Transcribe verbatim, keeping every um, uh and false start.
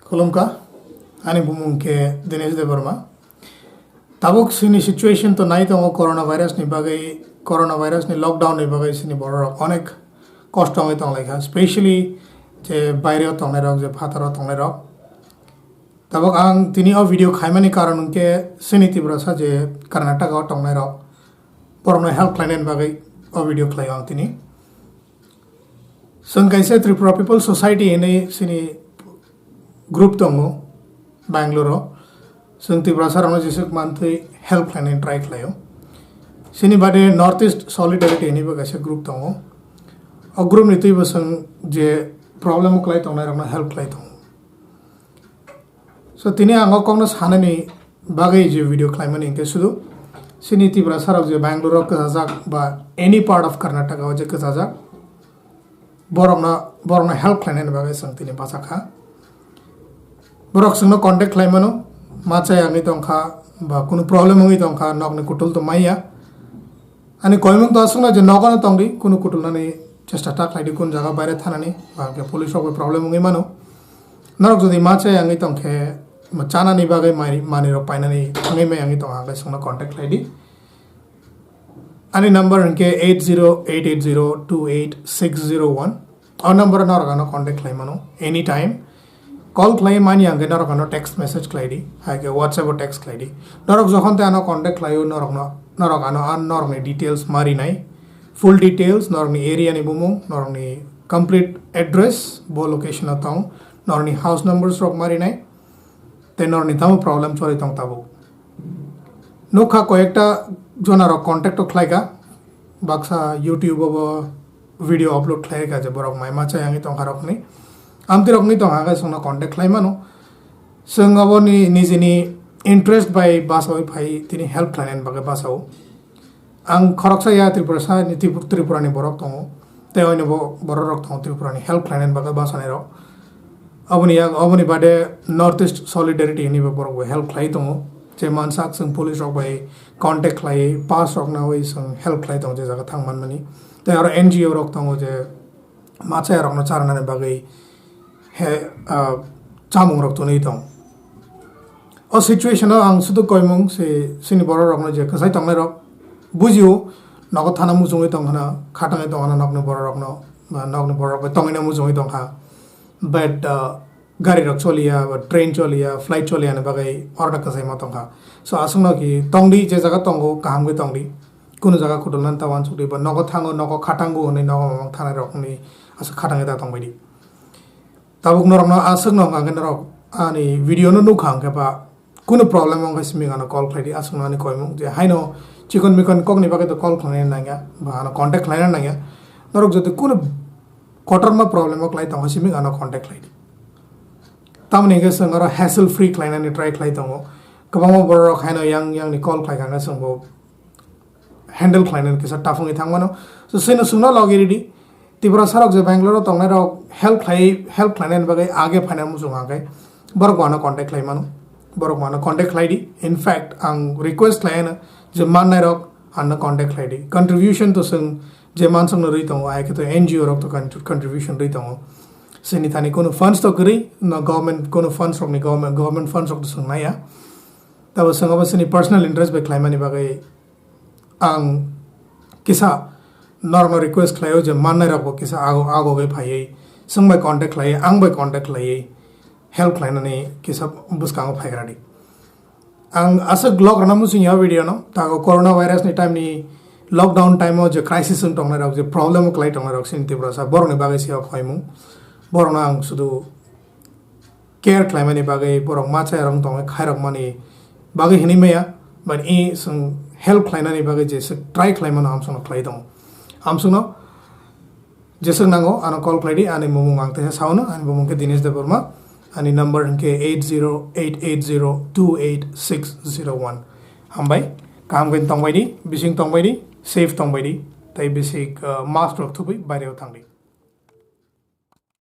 Khulumkha, ani bumung khe Dinesh Debbarma. Tabuk chini situation to nai tongo coronavirus ni bagwi, coronavirus ni lockdown ni bagwi chini bororok onek kosto wngwi tonglaikha, specially je baireo tongnairok, je phataro tongnairok. Tabuk ang tini o video khaimani karon hwnkhe chini Tiprasa je Karnataka o tongnairok, borokno help khlainani bagwi o video khlaio ang tini. Chwng kaisa Tripura People Society hinwi chini group tongo Bangalore o. Chwng Tiprasa rokno jeswk mantwi help khlainani try khlaio. Chini bade North East Solidarity hinwi bo kaisa group tongo. O group ni twibo chwng je problem o kwlai tongnai rokno help khlai tongo. So tini ang o kokno sanani bagwi je video khlaimani hwnkhe sudu chini Tiprasa rok je Bangalore o kwchajak ba any part of Karnataka o je kwchajak, borokno, borokno help khlainani bagwi chwng tini bachakha. Borok chwngno contact khlaimano, ma chaya wngwi tongkha ba kunu problem wngwi tongkha, nokni kutul to maya. Ani koimung to aswkno je nogono tongdi, kunu kutulnani chesta ta khlaidi, kun jaga baire thanani, ba hwnkhe police rok bai problem wngwi mano. Norok jodi ma chaya wngwi tongkhe, ma chanani bagwi mai, manwi rok painani thangwi maya wngwi tongkha, hwnkhe chwngno contact khlaidi. Ani number hwnkhe eight zero eight eight zero two eight six zero one. O number o norok ano contact khlai mano anytime. Call khlai mani hwnkhe norok ano text message khlai di, hai khe WhatsApp o text khlai di. Norok jokhon tei ano contact khlaio, norokno, norok ano an norokni details ma rinai. Full details, norokni area ni bumung, norokni complete address, bo location o tong, norokni house numbers rok ma rinai. Tei norokni tamo problem choli tong tabuk. Nukha koyekta jona rok contact o khlaikha, baksa YouTube o bo video upload khlaikha je borok mai ma chaya wngwi tongkha rokni. Amtwi rokni tongkha khe chwngno contact khlai mano. Chwng aboni nijini interest bai basawi phai tini help khlainani bagwi basao. Ang khoroksa ya Tripura sa ni Tripur-, Tripura ni borok tongo. Tei oino bo borok rok tongo Tripura ni help khlainani bagwi basanai rok. Aboni yak, aboni bade North East Solidarity hinwi bo borok bo help khlai tongo. Je mansak chwng police rok bai contact khlai pass rok nawi chwng help khlai tongo je jaga thang manmani. Tei aro N G O rok tongo je ma chaya rokno charnani bagwi he, ah, chamung rok twnwi tong. O situation o ang sudu koimung se chini borok rokno je kwchai tongnai rok bujio nogo thana muchungwi tong hwna, khatangwi tong hwna nokni borok rokno, ba nokni borok rok bai tongwina muchungwi tongkha. But, ah, gari rok choliya, ba train choliya, flight choliya ni bagwi order kwchai ma tongkha. So aswkno ki tongdi, je jaga tongo kaham khe tongdi. Kunu jaga kutulnani ta uansukdi, ba nogo thango, nogo khatango hwnwi nogo mamang thanai rokni aswk khatangwi ta tongbaidi. Tabuk norokno aswkno hwnkha khe norok ani video no nukha hwnkhe ba kunu problem wngkha simi ano call khlaidi, aswkno ani koimung je haino chikon mikon kokni bagwi to call khlaina nangya, ba ano contact khlaina nangya. Norok jodi kunu kotorma problem o khlai tongkha simi ano contact khlaidi. Tamoni hwnkhe chwng oro hassle free khlainani try khlai tongo. Kwbangma borok rok haino yang yang ni call khlaikha hwnkhe chwngbo handle khlainani kisa tough wngwi thangmano. So, chwngno, chwngno logi ridi. Tiprasa rok je Bangalore o tongnai rok help khlai, help khlainani bagwi age phaina muchung hwnkhe borok bo ano contact khlai mano. Borok bo ano contact khlai di. In fact, ang request khlai ano je mannai rok ano contact khlai di. Contribution to chwng je mansong no rwi tongo, ai khe to N G O rok to con-, contribution rwi tongo. Chini thani kunu funds to kwrwi, no government, kunu funds rok ni government, government funds rok to chwng naiya. Tabo chwng abo chini personal interest bai khlaimani bagwi ang kisa norokno request khlaio je mannai rokbo kisa ago, agogwi phaiwi chwng bai contact khlaiwi, ang bai contact khlaiwi help khlainani kisa bwskango phaigradi. Ang aswk vlog rwna muchung ya video no, tago corona virus ni time ni lockdown time o je crisis wng tongnai rok, je problem kwlai tongnai rok chini Tiprasa, borok ni bagwi se o khlaimung. Borok no ang sudu care khlaimani bagwi, borok ma chaya rok tongwi khairok mani bagwi hinwi maya, but i chwng help khlainani bagwi je swk try khlaimano amsong no khlai tongo. Amsong no jeswk nango, ano call khlai di, ani bumung ang teisa saono, ani bumung khe Dinesh Debbarma, ani number hwnkhe eight zero eight eight zero two eight six zero one. Hambai, kaham khe tongbai di, bising tongbai di, safe tongbai di, tei bisik, uh, mask rok thubui baireo thang di.